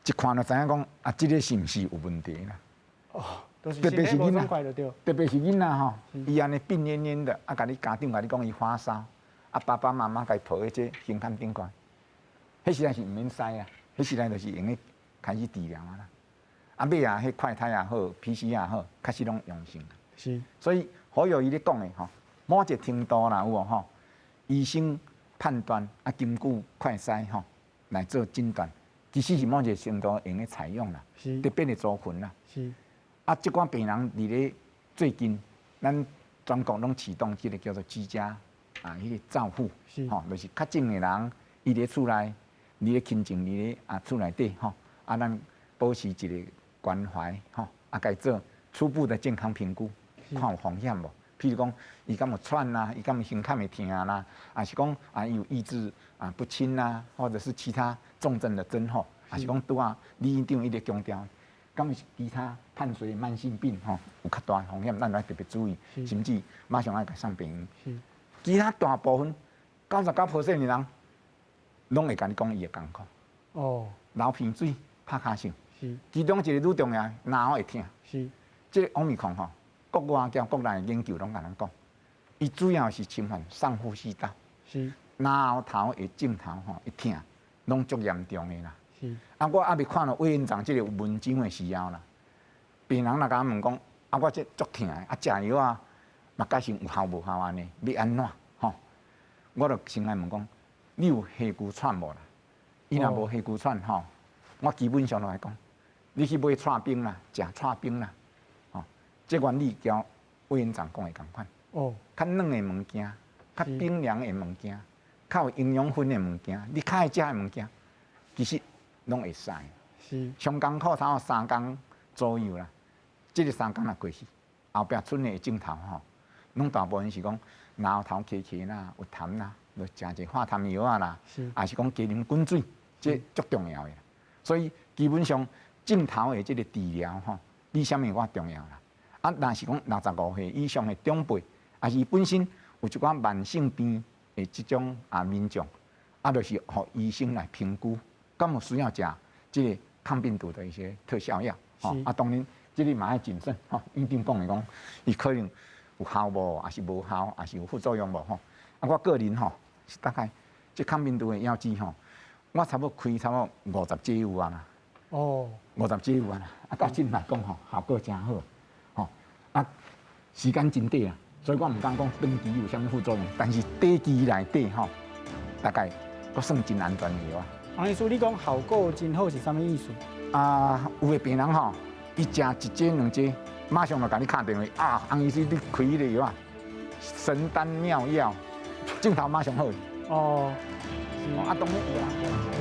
一看就知影講啊，這个是毋是有問題啦？哦，特別是囡仔，特別是囡仔吼，伊按呢病懨懨的，啊，共你家長共你講伊發燒，啊，爸爸媽媽共伊抱佇這胸坎頂懸，彼實在是毋免篩啊，彼實在就是用咧開始治療啊啦。啊，尾啊，彼快篩也好，PCR 也好，確實攏陽性。所以好有伊咧講的吼，某一個程度啦有無吼？醫生判斷啊，根據快篩吼來做診斷，其實是某一個程度會用咧採用啦，特別的族群啦。啊，這寡病人佇咧最近，咱全國攏啟動這个叫做居家啊，彼个照護，吼，就是確診的人，伊佇厝內，佇咧親情，佇咧啊厝內底吼，啊，咱保持一个關懷吼，啊，共伊做初步的健康評估，看有風險無？譬如講，伊敢有喘啊，伊敢有胸坎會疼啦，抑是講啊，伊有意志啊不清啊，或者是其他重症的徵候，抑是講拄仔李院長一直強調，敢是其他伴隨慢性病吼有較大風險，咱愛特別注意，甚至馬上愛共送病院。其他大部分99% 的人，攏會共你講伊會艱苦。流鼻水、拍跤手。其中一个愈重要，咽喉會疼。這个 Omicron 吼，國外兼國內研究攏共咱講，伊主要是侵犯上呼吸道。咽喉頭的症頭吼，一疼，攏足嚴重的啦。啊，我猶未看到委員長這个文章的時候啦，病人若共我問講，啊，我這足疼的，啊，食藥啊，嘛解釋有效無效按呢？欲按怎？吼，我就先來問講，你有氣急喘無啦？伊若無氣急喘吼，我基本上來講，你去買剉冰啦，食剉冰啦，吼，這原理佮委員長講的仝款。較軟的物件，較冰涼的物件，較有營養分的物件，你較愛食的物件，其實攏會使。上艱苦差不多3工左右啦，這個三工若過去，後壁賰的症頭吼，攏大部分是講嚨頭乾乾啦，有痰啦，就食一化痰藥仔啦，抑是講加啉滾水，這足重要的。所以基本上症頭的這個治療吼，比啥物較重要啦。啊，若是講65歲以上的長輩，抑是本身有一寡慢性病的這種啊民眾，啊，就是予醫生來評估，敢有需要食這個抗病毒的一些特效藥。吼，啊，當然這個嘛愛謹慎吼。院長講的講，伊可能有效無，抑是無效，抑是有副作用無吼。啊，我個人吼是大概這抗病毒的藥劑吼，我差不多開差不多50劑有啊啦。50劑有啊啦。啊，到這來講吼，效果誠好。吼，啊，時間真短啊，所以我毋敢講長期有啥物副作用，但是短期內底吼，大概閣算真安全的藥啊。黃醫師，你講效果真好是啥物意思？啊，有的病人吼，伊食一劑兩劑，馬上就共你敲電話啊，洪醫師，你開彼個藥啊，神丹妙藥，症頭馬上好。啊，當然有啦。